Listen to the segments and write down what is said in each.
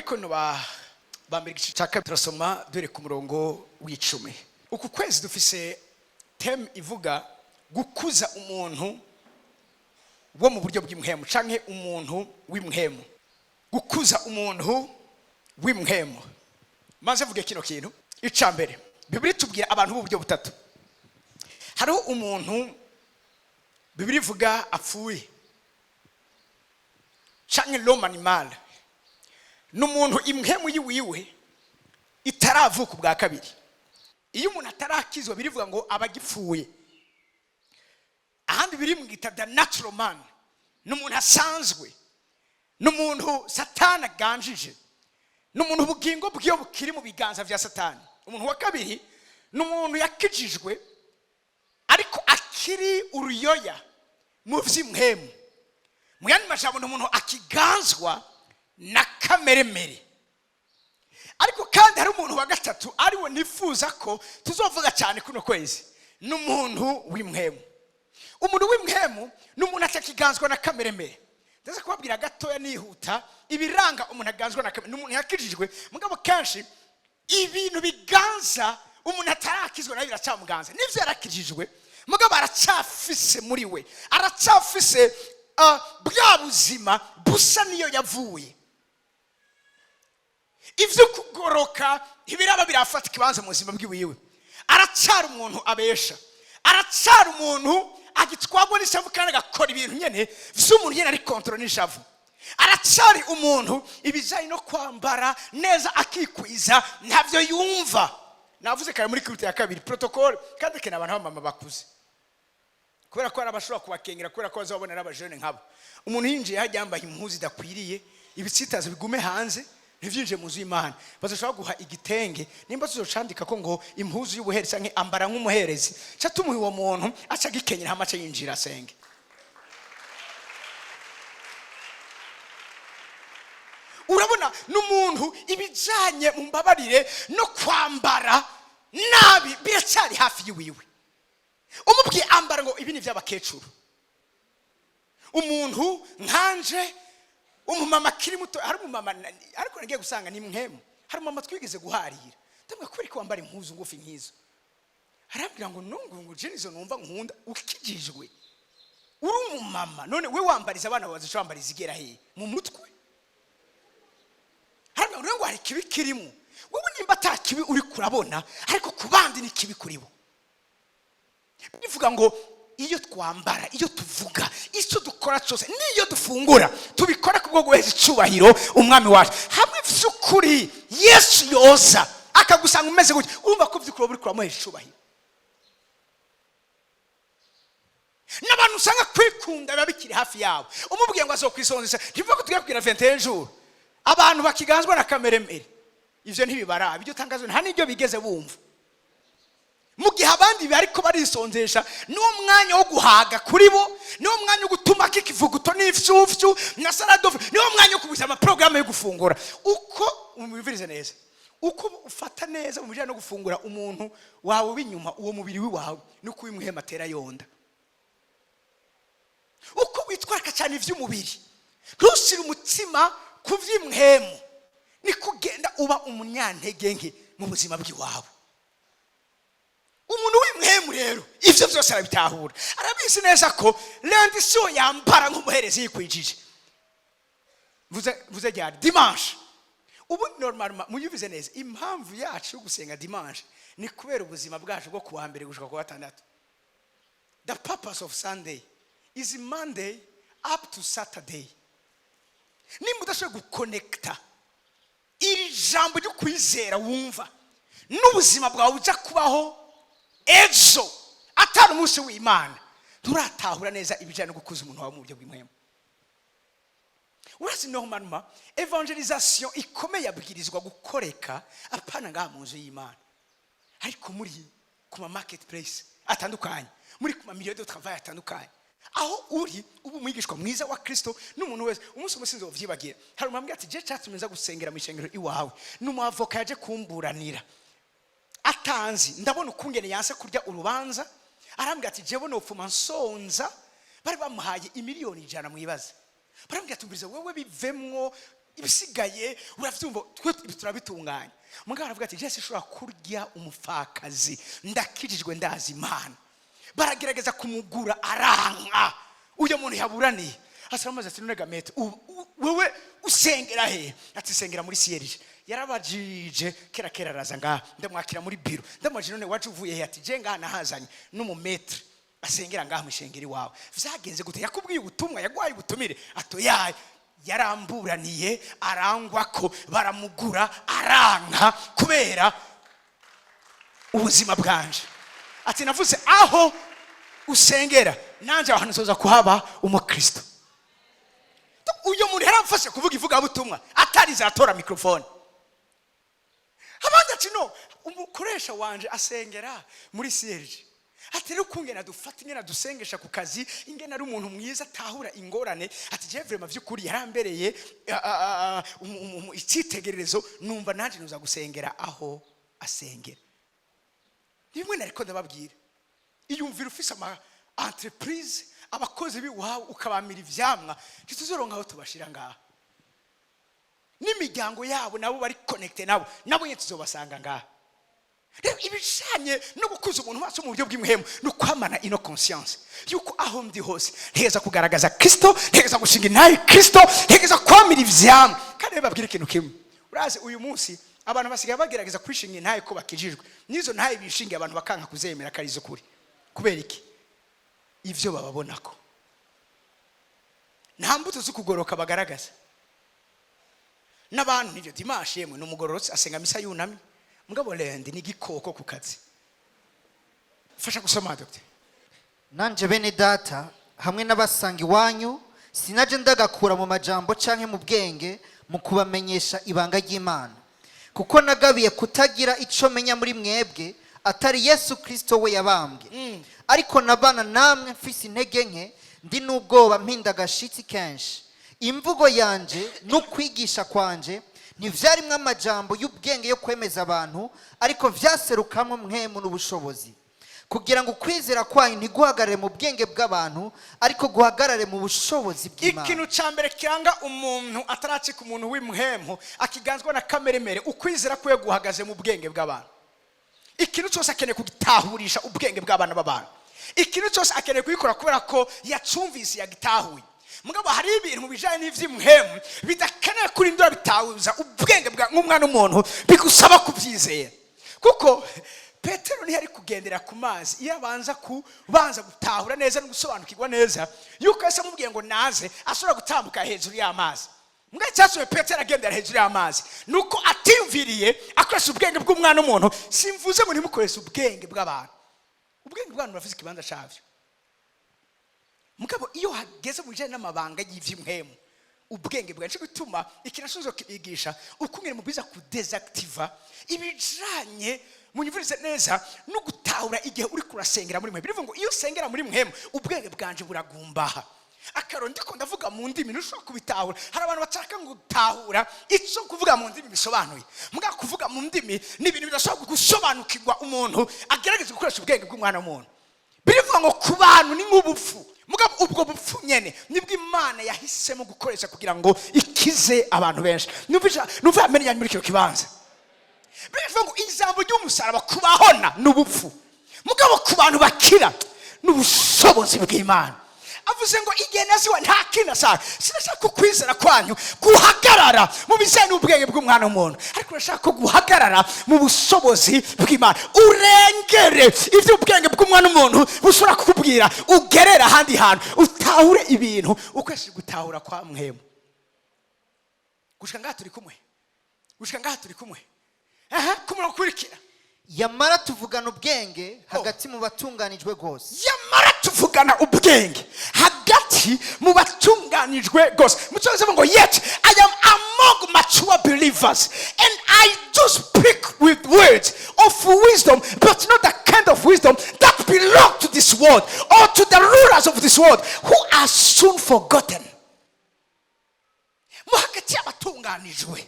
Abikorinto ba mbere, igice cya kabiri, turasoma dore ku murongo w'10. Uku kwezi dufise thème ivuga gukuza umuntu wo mu buryo bw'impwemu canke umuntu w'impwemu, gukuza umuntu w'impwemu. Maze vuge kino kintu. Ica mbere, Bibiliya itubwira abantu b'uburyo butatu. Hariho umuntu Bibiliya ivuga apfuye canke l'homme animal, ni umuntu impwemu yiwiwe itaravuka ubwa kabiri. Iyo umuntu atarakizwa, birivuga ngo aba agipfuye. Ahandi biri mwita the natural man, ni umuntu asanzwe, ni umuntu Satani aganjije, ni umuntu ubugingo bwiwe bukiri mu biganza vya Satani. Umuntu wa kabiri ni umuntu yakijijwe ariko akiri uruyoya mu vy'impwemu. Mu yandi majambo, ni umuntu akiganzwa na kameremere. Ariko kandi hari umuntu wa gatatu, ariwe nifuza ko tuzovuga cyane kuno kwezi, ni umuntu w'impwemu. Umuntu w'impwemu ni umuntu atakiganzwa na kameremere. Ndaza kubabwira gatoya nihuta ibiranga umuntu aganzwa na kamere. Ni umuntu yakijijwe, mugabo kenshi ibintu biganza umuntu atarakizwa nawe biracyamuganza. Nivyo, yarakijijwe, mugabo aracafise muri we, aracafise bwa buzima busa niyo yavuye. Ivyo kugoroka ntibiraba birafata ikibanza mu buzima bwiwiwe. Aracyari umuntu abesha, aracyari umuntu agitwarwa n'ishavu kandi agakora ibintu nyene vy'umuntu nyene ari contrôlé n'ishavu. Aracyari umuntu ibijanye no kwambara neza akikwiza ntavyo yumva. Navuze kare muri culte ya kabiri, protocole, kandi akeneye abantu b'abamama bakuze, kubera ko hari abashobora kubakengera, kubera ko bazabona ari abajene nkabo. Umuntu yinjiye hajya yambaye impuzu idakwiriye, ibitsitazo bigume hanze, ntibyinjiye mu nzu y'Imana. Bazashobora guha igitenge, nimba tuzocandika ko ngo impuzu y'ubuherezi canke ambara nk'umuherezi, ca tumuha uwo muntu, aca agikenyera, hama aca yinjira asenge. Urabona, n'umuntu ibijanye, mu mbabarire, no kwambara nabi biracyari hafi yiwiwe. Umubwiye ambara, ngo ibi ni iby'abakecuru. Umuntu nkanje, umumama akiri muto, hari umumama ariko nagiye gusanga ni mwemu. Hari umumama twigeze guharira, ndamubwira: "Kubera ko wambara impuzu ngufi nk'izo?" Arambwira ngo nungu ngo je nizo numva nkunda. Ukijijwe, uri umumama, none we wambariza abana bawe, bazica wambariza igera hehe mu mutwe? Arambwira ngo hari ikibi kirimo. Wowe nimba ata kibi uri kurabona, ariko ku bandi ni kibi kuri bo. Bivuga ngo iyo twambara, iyo tuvuga, icyo dukora cyose n'iyo dufungura, tubikora kubwo guheza icyubahiro Umwami wacu. Hamwe vy'ukuri Yesu yoza akagusanga umeze gutya, urumva ko vy'ukuri uba uri kuramuhesha icubahiro. N'abantu usanga kwikunda biba bikiri hafi yabo, umubwiye ngo azokwisonzesha, ntibivuga ko tugiye kugira 21 jours. Abantu bakiganzwa na kameremere, ivyo ntibibaraba, iryo tangazo nta n'iryo bigeze bumva. Mu gihe abandi bariko barisonzesha, niwo mwanya wo guhaga kuri bo, niwo mwanya wo gutuma k'ikivuguto n'ifyufyu na salade, niwo mwanya wo kugwiza amaporogaramu yo gufungura. Uko umubirize neza, uko ufata neza mu bijyanye no gufungura umuntu wawe w'inyuma, uwo mubiri wawe, nuko uwimuhema atera yonda. Uko witwarika cyane iby'umubiri, ntushyire umutima ku by'imwemu, niko ugenda uba umunyantege nke mu buzima bw'iwawe. Umuntu w'imwemu rero ibyo byose arabitahura, arabizi neza ko lundi siyo yambara nk'umuherezi yikwijije. Mvuze ryari? Dimanche. Ubu normalement, muyubize neza, impamvu yacu yo gusenga dimanche ni kubera ubuzima bwacu bwo kuwa mbere gushika kuwa gatandatu. The purpose of Sunday is Monday up to Saturday. Nimba udashoboye gukonekita iri jambo ryo kwizera wumva n'ubuzima bwawe ujya kubaho ejo atari umunsi w'Imana, nturatahura neza ibijyanye no gukuza umuntu wawe mu buryo bw'impwemu. Urazi, normalement évangélisation ikomeye yabwirizwa gukoreka apana ngaha mu nzu y'Imana, ariko muri ku ma market place atandukanye, muri ku ma milieu de travail atandukanye, aho uri uba umwigishwa mwiza wa Kristo. N'umuntu wese, umunsi umwe sinzovyibagira, hari umuntu ati: "Je cyatumye nza gusengera mu ishengero iwawe ni umwavoka yaje kumburanira atanzi. Ndabona ukungene yanse kurya urubanza." Arambwira ati: "Jewe nopfuma nsonza." Bari bamuhaye imiliyoni 100, mwibaze. Barambwira ati: "Umviriza, wewe bivemwo." Ibisigaye uravyumva, twe ibi turabitunganya. Mugabo aravuga ati: "Je sinshobora kurya umupfakazi, ndakijijwe, ndazi Imana." Baragerageza kumugura, aranka. Uyo muntu yaburaniye asaba ati: "None ga maître, wewe usengera he?" Ati: "Sengera muri CIRG." Yarabajije kera kera, araza ngaha, ndamwakira muri biro, ndamubajije: "None waje uvuye he?" Ati: "Je ngaha nahazanye n'umu maître asengera ngaha mu ishengero iwawe." "Vyagenze gute? Yakubwiye ubutumwa? Yaguhaye ubutumire?" Atoyaye, yaramburaniye, arangwa ko baramugura, aranka kubera ubuzima bwanje. Ati: "Navuze aho usengera nanjye aho hantu nzoza kuhaba umukristo." Uyu muntu yaramfashe kuvuga ivugabutumwa atarize, aratora mikrofone. Abandi ati: "No umukoresha wanje asengera muri CIRG." Ati: "Rero ukungena dufata, ingena dusengesha ku kazi, ingena ari umuntu mwiza atahura ingorane." Ati: "Je vraiment, vy'ukuri yarambereye icyitegererezo, numva nanjye nuza gusengera aho asengera." Rimwe nariko ndababwira, iyumvira ufise ama entreprise, abakozi b'iwawe ukabamira ivyamwa, ntituzoronka aho tubashira ngaha. N'imiryango yabo nabo bari connecté nabo, nabo nyine tuzobasanga ngaha. Rero ibijanye no gukuza umuntu wacu mu buryo bw'impwemu ni ukwamana ino conscience yuko aho ndi hose ntegeza kugaragaza Kristo, ntegeza gushinga intahe Kristo, ntegeza kwamira ivyamwa. Kandi rero babwira ikintu kimwe: urazi uyu munsi abantu basigaye bagerageza kwishinga intahe ko bakijijwe, n'izo ntahe bishingiye abantu bakanka kuzemera ko ari iz'ukuri. Kubera iki? Ivyo bababonako, nta mbuto zo kugoroka bagaragaza n'abantu. Nivyo, dimanche yemwe ni umugororotsi, asenga misa yunamye, mugabo lundi ni igikoko ku kazi. Fasha gusoma, docteur. Nanje bene data, hamwe n'abasanga iwanyu, sinaje ndagakura mu majambo canke mu bwenge mu kubamenyesha ibanga ry'Imana, kuko nagabiye kutagira ico menya muri mwebwe atari Yesu Kristo we yabambwe. Ariko nabana namwe mfise intege nke, ndi n'ubwoba, mpinda agashitsi kenshi. Imvugo yanje n'ukwigisha kwanje ntivyarimwo amajambo y'ubwenge yo kwemeza abantu, ariko vyaserukamwo mpwemu n'ubushobozi, kugira ngo ukwizera kwanyu ntiguhagarare mu bwenge bw'abantu, ariko guhagarare mu bushobozi bw'Imana. Ikintu cya mbere kiranga umuntu ataracika umuntu w'impwemu, akiganzwa na kameremere, ukwizera kwe guhagaze mu bwenge bw'abantu. Ikintu cyose akeneye kugitahurisha ubwenge bw'abana b'abantu. Ikintu cyose akeneye kubikora kubera ko yacumvise, yagitahuye. Mugabo hari ibintu mu bijyanye n'iby'impwemu bidakeneye kurindura bitahuza ubwenge bwa nk'umwana w'umuntu, bigusaba kubyizera. Kuko Petero ntiyari kugendera ku mazi iyo abanza kubanza gutahura neza no gusobanukirwa neza yuko Yesu amubwiye ngo naze, ashobora gutambuka hejuru y'amazi. Mbwa icyatumye Petero agendera hejuru y'amazi ni uko atiyumviriye akoresha ubwenge bw'umwana w'umuntu. Simvuze ngo ntimukoreshe ubwenge bw'abantu, ubwenge bw'abantu burafise ikibanza cyabyo. Mugabo iyo hageze mu bijyanye n'amabanga y'iby'impwemu, ubwenge bwawe, nicyo gituma ikintu kibigisha ukungene mubwiza kudésactiva ibijanye, munyumvirize neza, no gutahura igihe uri kurasengera muri mpwemu. Bivuga ngo iyo usengera muri mpwemu, ubwenge bwanje buragumbaha. Akaro ndiko ndavuga mu ndimi, ntushobora kubitahura. Hari abantu bashaka ngo gutahura icyo kuvuga mu ndimi bisobanuye. Mugabo kuvuga mu ndimi ni ibintu bidashobora gusobanukirwa umuntu agerageza gukoresha ubwenge bw'umwana w'umuntu. Birivuga ngo ku bantu ni nk'ubupfu, mugabo ubwo bupfu nyene nibwo Imana yahisemo gukoresha kugira ngo ikize abantu benshi. Numva amenye yanyu muri kino kibanza. Birivuga ngo ijambo ry'umusaraba kubahona ni ubupfu, mugabo ku bantu bakira ni ubushobozi bw'Imana. Avuze ngo igihe naziwa nta kintu ashaka. Sinashaka ko kwizera kwanyu guhagarara mu bijyanye n'ubwenge bw'umwana w'umuntu, ariko urashaka ko guhagarara mu bushobozi bw'Imana, urengere ibyo ubwenge bw'umwana w'umuntu bushobora kukubwira, ugerere ahandi hantu, utahure ibintu ukoresheje gutahura kwa mpwemu. Gushika ngaha turi kumwe? Gushika ngaha turi kumwe? Aha kumura gukurikira. Yamara tuvugana ubwenge hagati mu batunganijwe rwose. Yamara tuvugana ubwenge hagati mu batunganijwe rwose. Mu cyongereza bavuga ngo: "Yet I am among mature believers and I do speak with words of wisdom, but not the kind of wisdom that belong to this world or to the rulers of this world who are soon forgotten." Mo hagati y'abatunganijwe,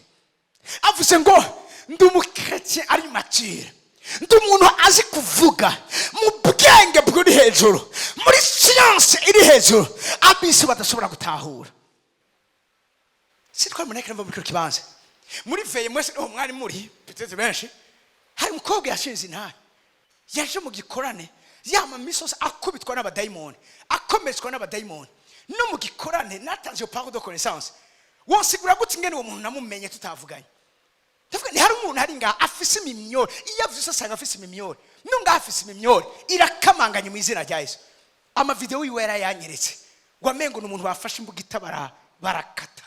avuze ngo ndi umukristian ari mature, ndi umuntu azi kuvuga mu bwenge buri hejuru, muri siyanse iri hejuru, abisi badashobora gutahura. Sitwara umuntu ariko muri kino kibanza, muri veillée mwese niho mwari muri, peut-être benshi. Hari umukobwa yashinze intare, yaje mu gikorane yama misozi, akubitwa n'abadayimoni, akomezwa n'abadayimoni. No mu gikorane natanze iyo parole de connaissance. Wonsigura gute ingene uwo muntu namumenye tutavuganye? Ndavuga ni hari umuntu ari ngaha afise imimyori. Iyo avyuse asanga afise imimyori, no ngaha afise imimyori irakamanganye mu izina rya Yesu. Amavideo yiwe yarayanyeretse, wamengo ni umuntu bafashe imbugita barakata.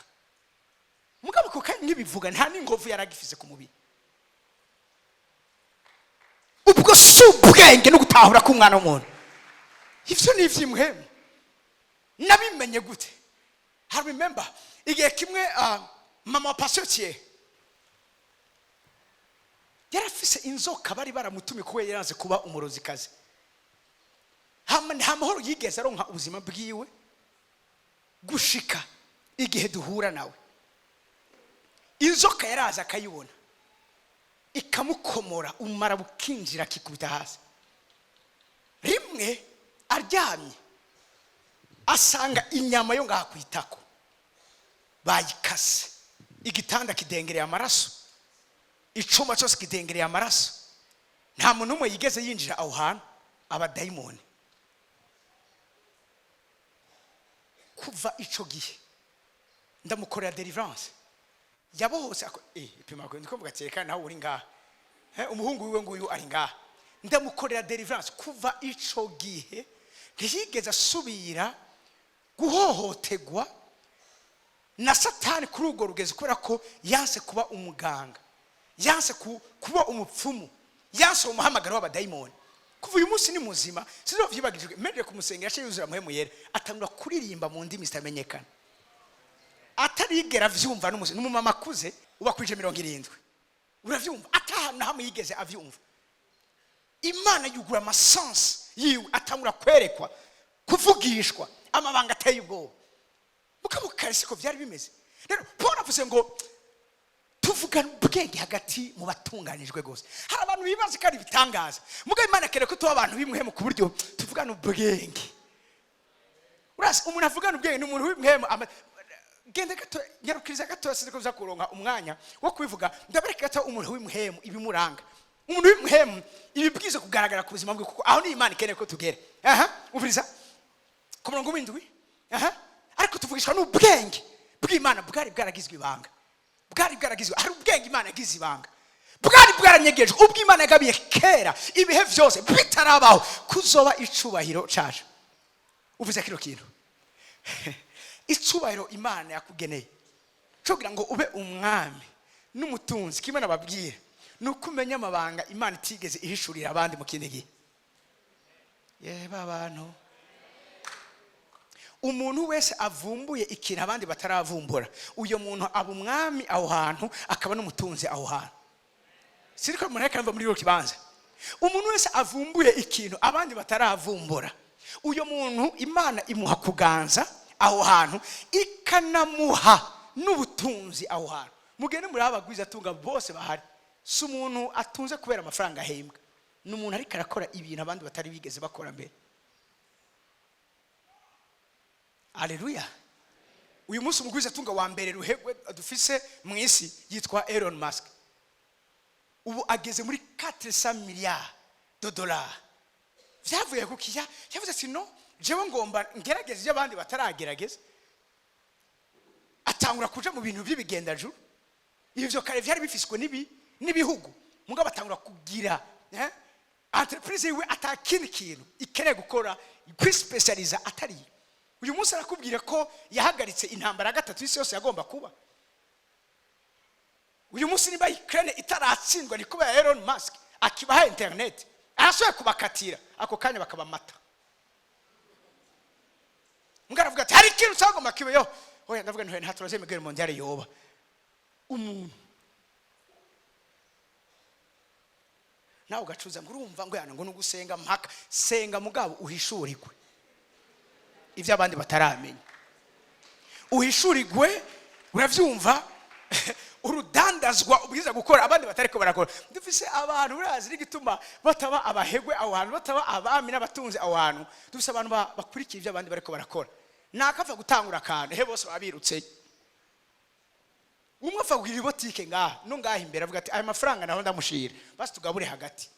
Mugabo ko kandi nkibivuga, nta n'ingovu yaragifise ku mubiri. Ubwo si ubwenge no gutahura k'umwana w'umuntu, ivyo ni ivy'imuhemu. Nabimenye gute? I remember igihe kimwe mama wa Pasteur yarafise inzoka bari baramutumye, kuko yaranze kuba umurozikazi. Hama nta mahoro yigeze aronka ubuzima bwiwe gushika igihe duhura nawe. Inzoka yaraza akayibona, ikamukomora, umara bukinjira, akikubita hasi. Rimwe aryamye asanga inyama yo ngaha ku itako bayikase, igitanda kidengereye amaraso, icumba cyose kidengereye amaraso. Nta muntu umwe yigeze yinjira aho hantu, abadayimoni. Kuva ico gihe ndamukorera deliverance, yabohotse. Pima ndiko mvuga ati reka nawe uri ngaha. Umuhungu wiwe nguyu ari ngaha. Ndamukorera deliverance, kuva ico gihe ntiyigeze asubira guhohotegwa na Satani kuri urwo rugezi, kubera ko yanse kuba umuganga, yanse kuba umupfumu, yanse umuhamagaro w'abadayimoni. Kuva uyu munsi ni muzima, sizovyibagijwe. Mpejeje kumusengera, yaciye yuzura Muhemu Yera, atangura kuririmba mu ndimi zitamenyekana atarigera avyumva. N'umumama akuze, uba kwije 70, uravyumva, atahantu na hamwe yigeze avyumva. Imana yugura amasansi yiwe, atangura kwerekwa, kuvugishwa amabanga ateye ubwoba. Mugabo kare siko vyari bimeze. Rero Paul avuze ngo tuvugana ubwenge hagati mu batunganijwe rwose. Hari abantu bibaza ko ari ibitangaza, mugabo Imana akereka ko tuba abantu b'imwemu ku buryo tuvugana ubwenge. Urazi umuntu avugana ubwenge ni umuntu w'imwemu. Genda gato, nyarukiriza gato, sinzi ko uza kuronka umwanya wo kubivuga. Ndabereka gato umuntu w'imwemu ibimuranga, umuntu w'imwemu ibibwiza kugaragara ku buzima bwe, kuko aho ni Imana ikeneye ko tugera. Aha umviriza ku murongo w'indwi. Aha, ariko tuvugishwa n'ubwenge bw'Imana bwari bwaragizwe ibanga, bwari bwaragizwe. Hari ubwenge Imana yagize ibanga, bwari bwaranyegejwe, ubwo Imana yagabiye kera ibihe vyose bitarabaho kuzoba icubahiro cacu. Uvuze kino kintu, icubahiro Imana yakugeneye cyo kugira ngo ube umwami n'umutunzi, kimwe nababwira ni uko umenya amabanga Imana itigeze ihishurira abandi mu kindi gihe. Yeba abantu, umuntu wese avumbuye ikintu abandi bataravumbura, uyo muntu aba umwami aho hantu, akaba n'umutunzi aho hantu. Siriko umuntu ariko muri kino kibanza. Umuntu wese avumbuye ikintu abandi bataravumbura, uyo muntu Imana imuha kuganza aho hantu, ikanamuha n'ubutunzi aho hantu. Mugende muri abagwiza atunga bose bahari, si umuntu atunze kubera amafaranga ahembwa, ni umuntu ariko arakora ibintu abandi batari bigeze bakora mbere. Aleluya. Uyu munsi umugwiza atunga wa mbere ruhegwe dufise mu isi yitwa Elon Musk. Ubu ageze muri 400 milliards de dollars. Vyavuye ku kiya, yavuze ati no, jewe ngomba ngerageze ibyo abandi bataragerageza. Atangura kuja mu bintu by'ibigendajuru. Ivyo kare vyari bifiswe n'ibihugu. Mugabo atangura kugira entreprise yiwe, atakindi kintu ikeneye gukora, kwispecializa atari. Uyu munsi arakubwira ko yahagaritse intambara ya gatatu y'isi yose yagomba kuba. Uyu munsi niba Ukraine itaratsindwa ni kubera Elon Musk akibaha internet, arashoboye kubakatira ako kanya bakabamata. Mbwa aravuga ati hari ikintu cyagomba kibeyo. Oya, ndavuga nti nta troisième guerre mondiale yoba. Umuntu nawe ugacuza ngo urumva ngo yana ngo nugusenga mpaka senga, mugabo uhishurirwe ibyo abandi bataramenya, uhishurirwe, uravyumva, urudandazwa ubwiza gukora abandi batariko barakora. Dufise abantu urazi n'igituma bataba abahegwe aho hantu, bataba abami n'abatunzi aho hantu. Dufise abantu bakurikiye ibyo abandi bariko barakora, nakava gutangura akantu he bose babirutse. Umwe apfa kugira ibotike ngaha no ngaha imbere, avuga ati: "Aya mafaranga naho ndamushira, basi tugabure hagati."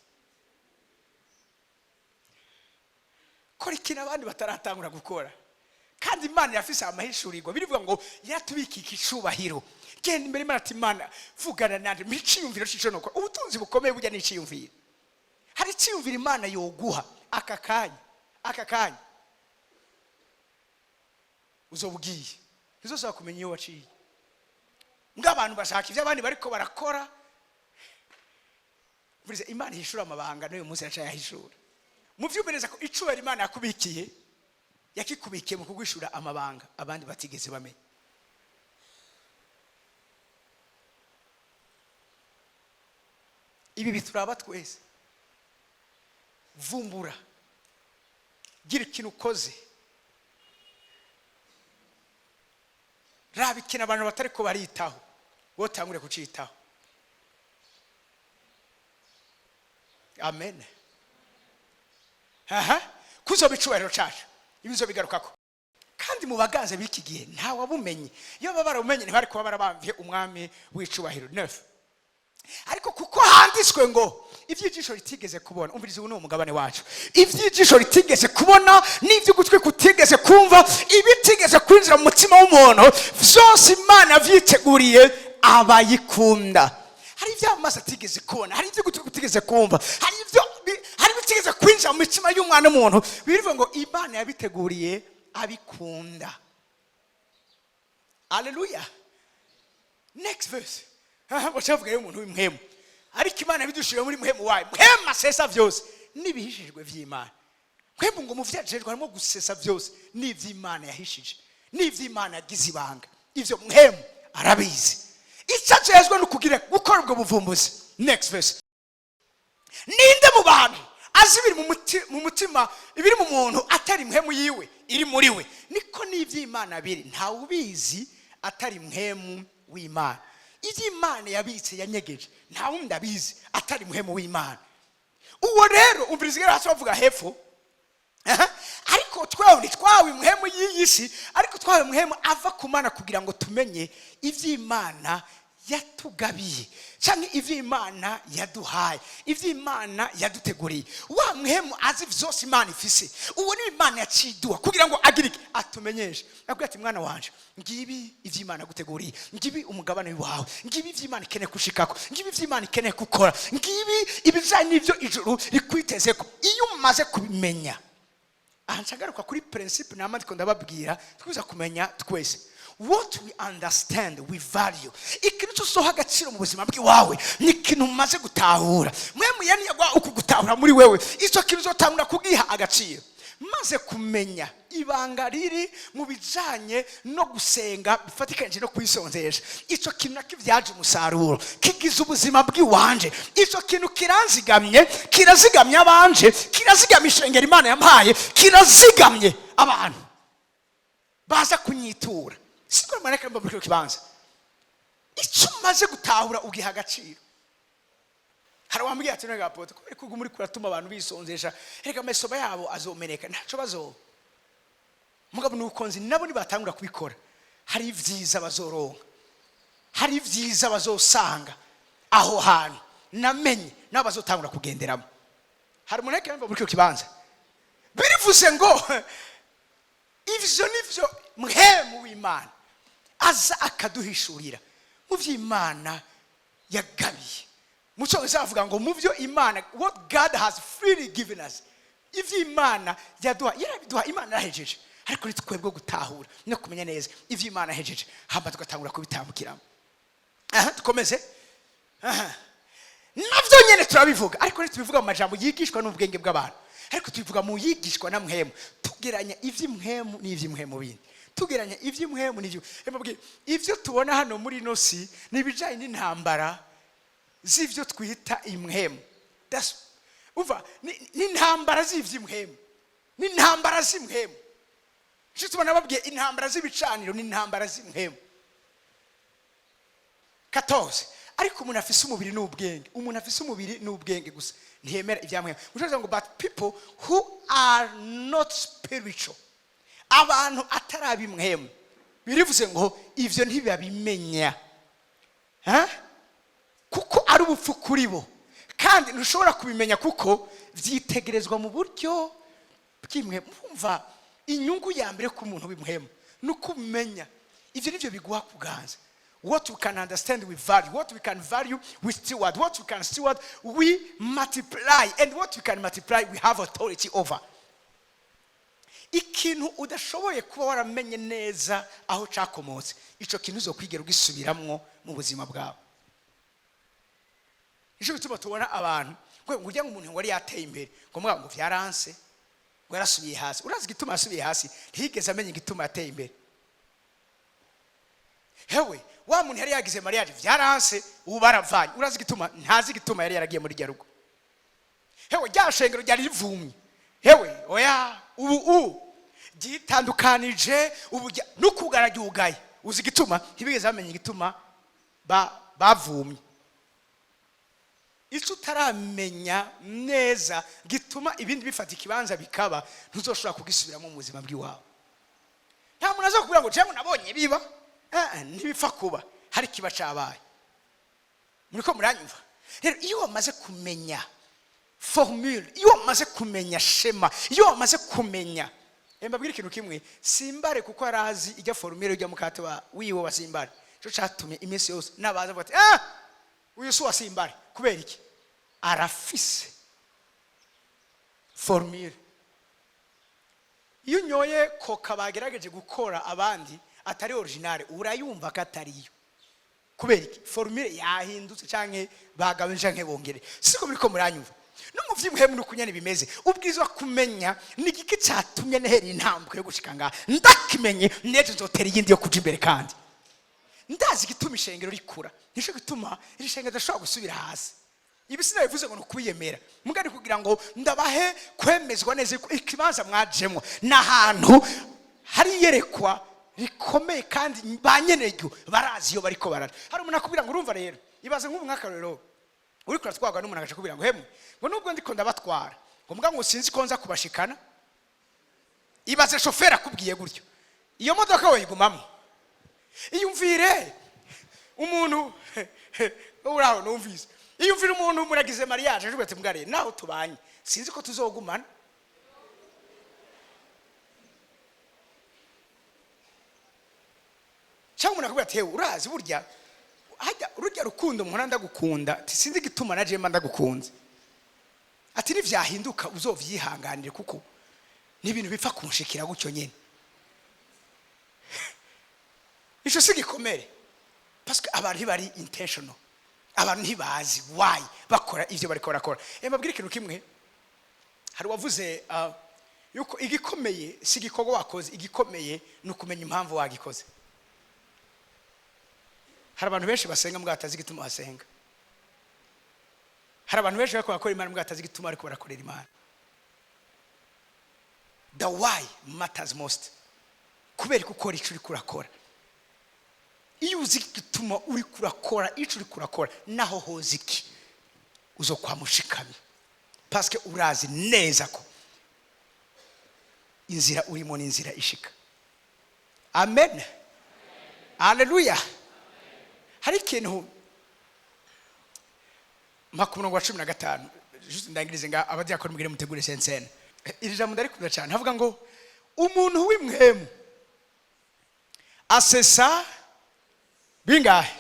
Kora ikintu abandi bataratangura gukora. Kandi Imana irafise amahishurirwa. Birivuga ngo yaratubikika icubahiro. Genda imbere Imana ati: "Imana, vugana nanje, mpa iciyumviro c'ico nokora." Ubutunzi bukomeye burya ni iciyumviro. Hari iciyumviro Imana yoguha aka kanya, aka kanya uzoba ugiye, ntuzosaba kumenya iyo waciye. Mbwa abantu bashaka ibyo abandi bariko barakora. Buriza Imana ihishura amabanga, n'uyu munsi iracayahishura. Muvyumve neza ko icubahiro Imana yakubikiye, yakikubikiye mu kuguhishura amabanga abandi batigeze bamenya. Ibi bituraba twese. Vumbura, gira ikintu ukoze, raba ikintu abantu batari ko baritaho, wowe utangure kucitaho. Amen. Aha kuzoba icubahiro cacu, ibizo bigarukako. Kandi mu baganze b'iki gihe ntawabumenye. Iyo baba barabumenye, ntibari kuba barabamvye umwami w'icubahiro. Neuf. Ariko kuko handitswe ngo iby'ijisho ritigeze kubona, umviriza, ubu ni umugabane wacu, iby'ijisho ritigeze kubona n'iby'ugutwi kutigeze kumva, ibitigeze kwinjira mu mutima w'umuntu, byose Imana vyiteguriye abayikunda. Hari ibyo amaso atigeze kubona, hari iby'ugutwi kutigeze kumva, hari ibitigeze kwinjira mu mitima y'umwana w'umuntu. Birivuga ngo Imana yabiteguriye abikunda. Aleluya. Next verse. Aha bacavuga rero umuntu w'impwemu. Ariko Imana yabidushiriye muri mpwemu wayo. Mpwemu asesa vyose n'ibihishijwe vy'Imana. Mpwemu ngo mu vyajejwe harimo gusesa vyose n'ivy'Imana yahishije, n'ivy'Imana yagize ibanga. Ivyo mpwemu arabizi. Icyo ajejwe ni ukugira gukora ubwo buvumbuzi. Next verse. Ninde mu bantu azi ibiri mu mutima, ibiri mu muntu, atari mpwemu yiwe iri muri we? Niko n'ivy'Imana biri, ntawe ubizi atari mpwemu w'Imana. Iby'Imana yabitse, yanyegeje, nta wundi abizi atari mpwemu w'Imana. Uwo rero, umviriza igera hasi bavuga hepfo. Aha. Ariko twewe ntitwawe impwemu y'iyi si, ariko twawe impwemu ava ku Mana, kugira ngo tumenye iby'Imana yatugabiye cyangwa iby'Imana yaduhaye, iby'Imana yaduteguriye. Wa mwemu azi vyose Imana ifise, uwo ni Imana yaciduha kugira ngo agire iki? Atumenyeshe. Abwira ati: "Mwana wanje, ngibi iby'Imana yaguteguriye, ngibi umugabane wawe, ngibi iby'Imana ikeneye kushikako, ngibi iby'Imana ikeneye gukora, ngibi ibijanye n'ibyo ijuru rikwitezeko." Iyo umaze kubimenya, aha nshagaruka kuri principe nama ndiko ndababwira, twiza kumenya twese: what we understand, we value. Ikintu cyose uha agaciro mu buzima bw'iwawe ni ikintu umaze gutahura. Mwe muyaniyagwa uku gutahura muri wewe, icyo kintu uzotangura kugiha agaciro. Maze kumenya ibanga riri mu bijanye no gusenga bifatikanyije no kwisonzesha, icyo kintu nakibyaje umusaruro, kigize ubuzima bw'iwanje. Icyo kintu kiranzigamye, kirazigamye abanje, kirazigamye ishengero Imana yampaye, kirazigamye abantu baza kunyitura. Siko mareka mba muri kino kibanza. Icyo umaze gutahura ugiha agaciro. Hari uwambwiye ati: "None apôtre, kubera ko uguma uriko uratuma abantu bisonzesha, reka amasoba yabo azomeneka." Ntaco bazoba. Mugabo nuko nzi nabo nibatangura kubikora, hari ibyiza bazoronka, hari ibyiza bazosanga aho hantu namenye, nabo bazotangura kugenderamo. Hari umuntu ariko muri kino kibanza. Birivuze ngo ivyo nivyo mpwemu w'Imana aza akaduhishurira mu vy'Imana yagabiye. Mu Cyongereza bavuga ngo mu byo Imana, what God has freely given us. Ivy'Imana yaduha, yarabiduha, Imana yarahejeje, ariko ni twebwe gutahura no kumenya neza ivyo Imana yahejeje, hama tugatangura kubitambukiramo. Aha dukomeze. Aha navyo nyene turabivuga, ariko ntitubivuga mu majambo yigishwa n'ubwenge bw'abantu, ariko tubivuga mu yigishwa na mpwemu, tugeranya ivy'impwemu n'ivy'impwemu bindi, tugeranya ivy'impwemu n'ivyo. Mbabwire, ivyo tubona hano muri ino si ni ibijanye n'intambara z'ivyo twita impwemu. Umva, ni intambara z'ivy'impwemu, ni intambara z'impwemu. Icyo tubona, babwiye intambara z'ibicaniro, ni intambara z'impwemu. 14. Ariko umuntu afise umubiri n'ubwenge, umuntu afise umubiri n'ubwenge gusa ntiyemera ibyamwema. Ushobora ngo: "But people who are not spiritual", abantu atari ab'imwemu, birivuze ngo ivyo ntibabimenya. Eh? Kuko ari ubupfu kuri bo, kandi ntushobora kubimenya kuko byitegerezwa mu buryo bw'imwe. Mwumva, inyungu ya mbere ku muntu w'impwemu ni uko umenya ibyo. Nibyo biguha kuganza. What we can understand, we value. What we can value, we steward. What we can steward, we multiply. And what we can multiply, we have authority over. Ikintu udashoboye kuba waramenye neza aho cyakomotse, icyo kintu uzokwigera ugisubiramwo mu buzima bwawe. Nicyo bituma tubona abantu ngo ujya ngo umuntu wari yateye imbere, ngo mugabo ngo byaranse, ngo yarasubiye hasi. Urazi igituma yasubiye hasi? Ntiyigeze amenya igituma yateye imbere. Hewe, wa muntu yari yagize mariage, byaranse, ubu baravanye. Urazi igituma? Ntazi igituma yari yaragiye muri rya rugo. Hewe, rya shengero ryari rivumye, hewe, oya, ubu ryitandukanije, ubu n'ukugara ryugaye. Uzi igituma? Ntibigeze bamenya igituma bavumye. Icyo utaramenya neza gituma ibindi bifata ikibanza bikaba, ntuzoshobora kugisubiramo mu buzima bw'iwawe. Nta muntu aza kubwira ngo cyangwa nabonye biba. Ntibipfa kuba, hari ikiba cyabaye. Muriko muranyumva? Rero iyo wamaze kumenya formule, iyo wamaze kumenya schéma, iyo wamaze kumenya, mbabwire ikintu kimwe. Simbare kuko arazi ijya formule ujya mukate wa wiwe wa simbare. Cyo cyatumye iminsi yose nabaza avuga ati: "Ah, uyu si uwa simbare." Kubera iki? Arafise formule. Iyo unyoye Coca bagerageje gukora abandi atari originale, urayumva ko atariyo. Kubera iki? Formule yahindutse, canke bagabanye, canke bongere. Siko muriko muranyumva? No mu vy'impwemu nuko nyene bimeze. Ubwirizwa kumenya ni igiki catumye nehera intambwe yo gushika ngaha. Ndakimenye, nejo nzotera iyindi yo kuja imbere. Kandi ndazi igituma ishengero rikura, nico gituma iri shengero ridashobora gusubira hasi. Ibi sinabivuze ngo ni ukubiyemera mugari, kugira ngo ndabahe kwemezwa neza yuko ikibanza mwajemwo ni ahantu hari iyerekwa rikomeye, kandi ba nyeneryo barazi iyo bariko baraja. Hari umuntu akubwira ngo: "Urumva rero." Ibaze nk'ubu nk'akarorero, uriko uratwarwa n'umuntu agaca akubwira ngo: "Hemwe," ngo, "nubwo ndiko ndabatwara," ngo, "mbwa," ngo, "sinzi ko nza kubashikana." Ibaze shoferi akubwiye gutyo, iyo modoka wayigumamo? Iyumvire umuntu uraho numvise, iyumvire umuntu muragize mariage, aje ati: "Mbwa rero, naho tubanye, sinzi ko tuzogumana." Cyangwa umuntu akubwira ati: "Hewe, urazi burya hajya rurya rukundo muhora ndagukunda," ati, "sinzi igituma na jemba ndagukunze," ati, "nivyahinduka uzovyihanganire, kuko ni ibintu bipfa kunshikira gutyo nyene." Ico si gikomere? Parce que abantu ntibari intentional, abantu ntibazi why bakora ivyo bariko barakora. Mbabwire ikintu kimwe. Hari uwavuze yuko igikomeye si igikorwa wakoze, igikomeye ni ukumenya impamvu wagikoze. Hari abantu benshi basenga mbwa batazi igituma basenga. Hari abantu benshi bariko barakora Imana mbwa batazi igituma ariko barakorera Imana. The why matters most. Kubera ko ukora icyo uriko urakora, iyo uzi igituma uriko urakora icyo uriko urakora, naho hoza iki, uzokwamushikamye, parce que urazi neza ko inzira urimo ni inzira ishika. Amen, haleluya. Hari ikintu mpa ku murongo wa 15. Juste ndangirize nga abadiyakoni mugire mutegure sensene. Iri jambo ndarikunda cyane. Havuga ngo umuntu w'impwemu asesa bingahe?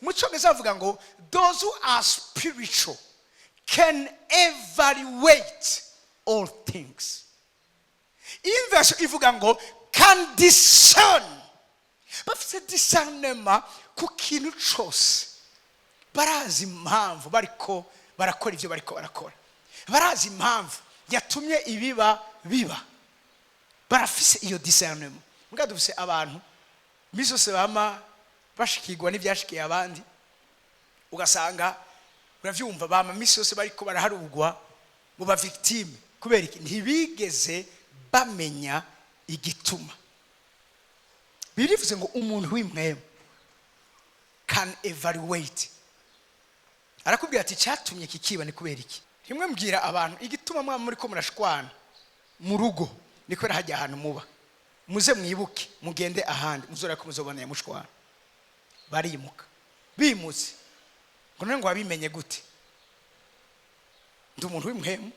Mu Cyongereza bavuga ngo "Those who are spiritual can evaluate all things." Iyi version ivuga ngo "can discern". Bafite discernement ku kintu cyose. Barazi impamvu bariko barakora ibyo bariko barakora, barazi impamvu yatumye ibiba biba, barafise iyo discernement. Mbwa dufise abantu iminsi yose bama bashikirwa n'ibyashikiye abandi. Ugasanga uravyumva, bama iminsi yose bariko baraharugwa mu ba victime. Kubera iki? Ntibigeze bamenya igituma. Birivuze ngo umuntu w'impwemu can evaluate. Arakubwira ati: "Cyatumye kikiba ni kubera iki?" Rimwe mbwira abantu: igituma mwaba muri ko murashwana mu rugo ni kubera hajya ahantu muba. Muze mwibuke, mugende ahandi, muzora ko muzobona mushwana. Barimuka. Bimutse ngo none ngo wabimenye gute? Ndi umuntu w'impwemu.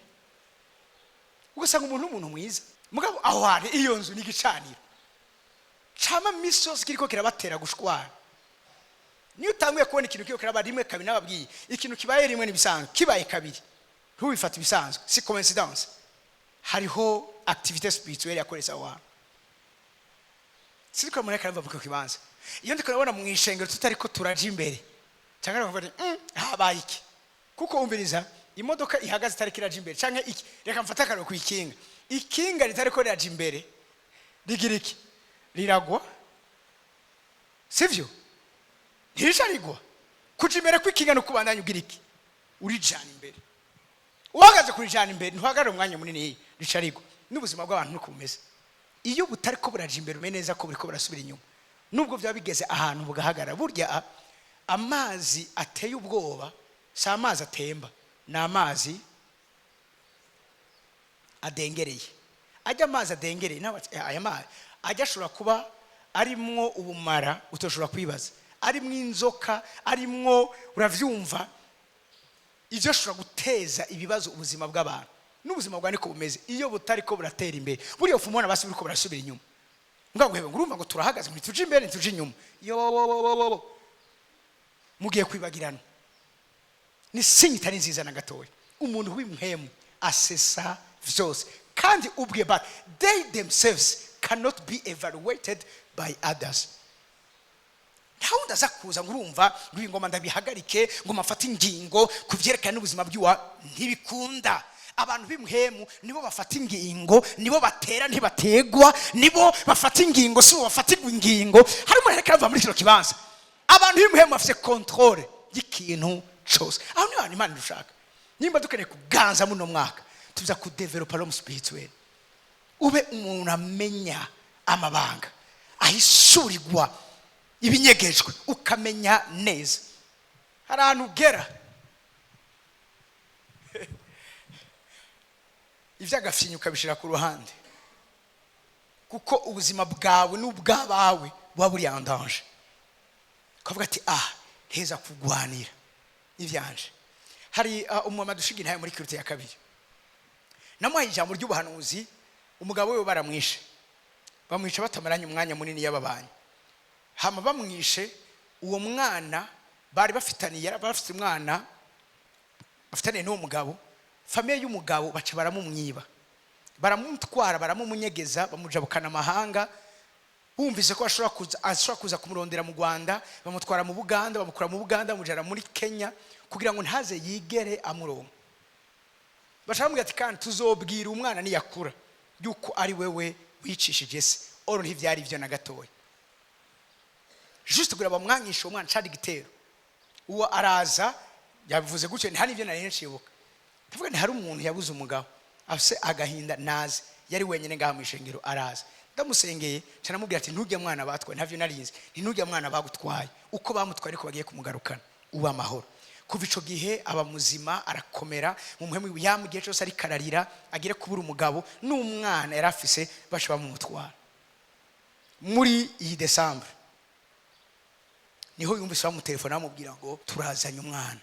Ugasanga umuntu n'umuntu mwiza, mugabo aho hantu iyo nzu ni igicaniro cama misi yose kiriko kirabatera gushwana. Niyo utanguye kubona ikintu kiriko kiraba rimwe, kabiri, nababwiye ikintu kibaye rimwe n'ibisanzwe, kibaye kabiri ntubifate ibisanzwe, si coincidence, hariho activité spirituelle yakoretse aho hantu. Sinzi ko muri karava mu kibanza. Iyo ndiko ndabona mu ishengero tutariko turaja imbere, cyangwa ndavuga nti, habaye iki?" Kuko umviriza, imodoka ihagaze itariko iraja imbere canke iki, reka mfate akarero ku ikinga. Ikinga ritariko riraja imbere rigira iki? Riragwa, sivyo? Ntirisha rigwa. Kuja imbere kw'ikinga no kubandanya ugira iki? Urijana imbere. Uhagaze kurijana imbere, ntuhagarare umwanya munini, rica rigwa. N'ubuzima bw'abantu nuko bumeze. Iyo butariko buraja imbere, umenye neza ko buriko burasubira inyuma, nubwo byaba bigeze ahantu bugahagarara. Burya amazi ateye ubwoba si amazi atemba, ni amazi adengereye. Ajya amazi adengereye aya mazi ajya ashobora kuba arimwo ubumara utoshobora kwibaza, arimwo inzoka, arimwo, uravyumva, ivyo ashobora guteza ibibazo ubuzima bw'abantu. N'ubuzima bwa niko bumeze. Iyo butariko buratera imbere, buriya ufuma ubona basi buriko burasubira inyuma. Mbwa ngo urumva ngo turahagaze, ngo ntituje imbere, ntituje inyuma, yo mugiye kwibagirana. Ni signe itari nziza na gatoya. Umuntu w'impwemu asesa vyose kandi ubwe, but they themselves cannot be evaluated by others. Nta wundi aza kuza ngo urumva ngo iyi ngoma ndabihagarike, ngo mafate ingingo ku byerekana n'ubuzima bw'iwa. Ntibikunda. Abantu b'impwemu nibo bafata ingingo, nibo batera, ntibategwa. Nibo bafata ingingo, si bo bafatirwa ingingo. Hari umuntu ariko arava muri kino kibanza. Abantu b'impwemu bafite contrôle y'ikintu cose. Aho niho hantu Imana idushaka. Nimba dukeneye kuganza muno mwaka, tuza kudevelopa l'homme spirituel. Ube umuntu amenya amabanga ahishurirwa, ibinyegejwe ukamenya neza. Hari ahantu ugera iby'agafinyu ukabishyira ku ruhande, kuko ubuzima bwawe n'ubw'abawe buba buri en danger. Ukavuga ati: "Ah, heza kugwanira ibyanje." Hari umumama dushinga intaye muri culte ya kabiri, namuhaye ijambo ry'ubuhanuzi. Umugabo we baramwishe, bamwica batamaranye umwanya munini y'ababanye. Hama bamwishe, uwo mwana bari bafitaniye, yari bafite umwana bafitaniye n'uwo mugabo, famille y'umugabo baca baramumwiba, baramutwara, baramumunyegeza, bamujabukana amahanga. Bumvise ko ashobora kuza kumurondera mu Rwanda, bamutwara mu Buganda, bamukura mu Buganda, bamujyana muri Kenya kugira ngo ntaze yigere amuronka. Bashaka bamubwira ati: "Kandi tuzobwira umwana niyakura yuko ari wewe wicishije se." Oro ntivyari ivyo na gatoya. Juste kugira bamwangishe uwo mwana cari igitero. Uwo araza yabivuze gutyo, ntihari ibyo nari nshibuka. Ndavuga nti hari umuntu yabuze umugabo afise agahinda, naze. Yari wenyine ngaha mu ishengero. Araza, ndamusengeye, nca namubwira ati: "Ntujya mwana batwaye, ntavyo narinzi, nti mwana bagutwaye, uko bamutwaye ariko bagiye kumugarukana, uba amahoro." Kuva ico gihe aba muzima, arakomera mu muhemu. Yamu gihe cyose ariko ararira agire kubura umugabo n'umwana yari afise, baca bamumutwara. Muri iyi décembre niho yumvise bamutelefona, bamubwira ngo turazanye umwana.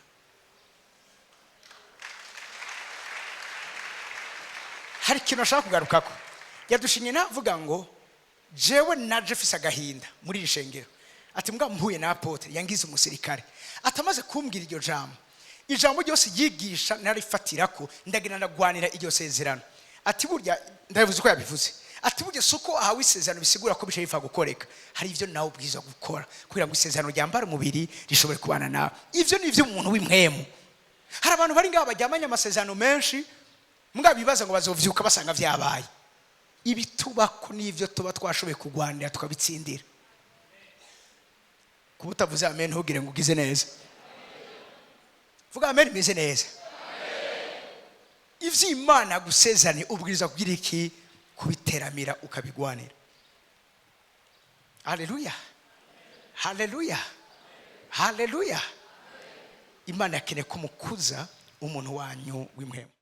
Hari ikintu ashaka kugarukako. Yadushinye navuga ngo jewe naje mfise agahinda muri iri shengero, ati mbwa mpuye na apôtre yangize umusirikare, atamaze kumbwira iryo jambo, ijambo ryose yigisha narifatira ko ndagenda ndagwanira iryo sezerano. Ati burya ndabivuze uko yabivuze, ati burya si uko ahawe isezerano bisigura ko bice bipfa gukoreka. Hari ibyo nawe ubwiza gukora kugira ngo isezerano ryambare umubiri, rishobore kubana nawe. Ibyo ni iby'umuntu w'impwemu. Hari abantu bari ngaha baryamanye amasezerano menshi, mbwa bibaza ngo bazovyuka basanga vyabaye. Ibitubako n'ibyo tuba twashoboye kugwanira tukabitsindira. Kuba utavuze amen, ntugire ngo ugize neza. Vuga amen imeze neza. Ivyo Imana gusezeranye ubwiriza kugira iki? Kubiteramira, ukabigwanira. Haleluya, haleluya, haleluya! Imana yakeneye ko mukuza umuntu wanyu w'impwemu.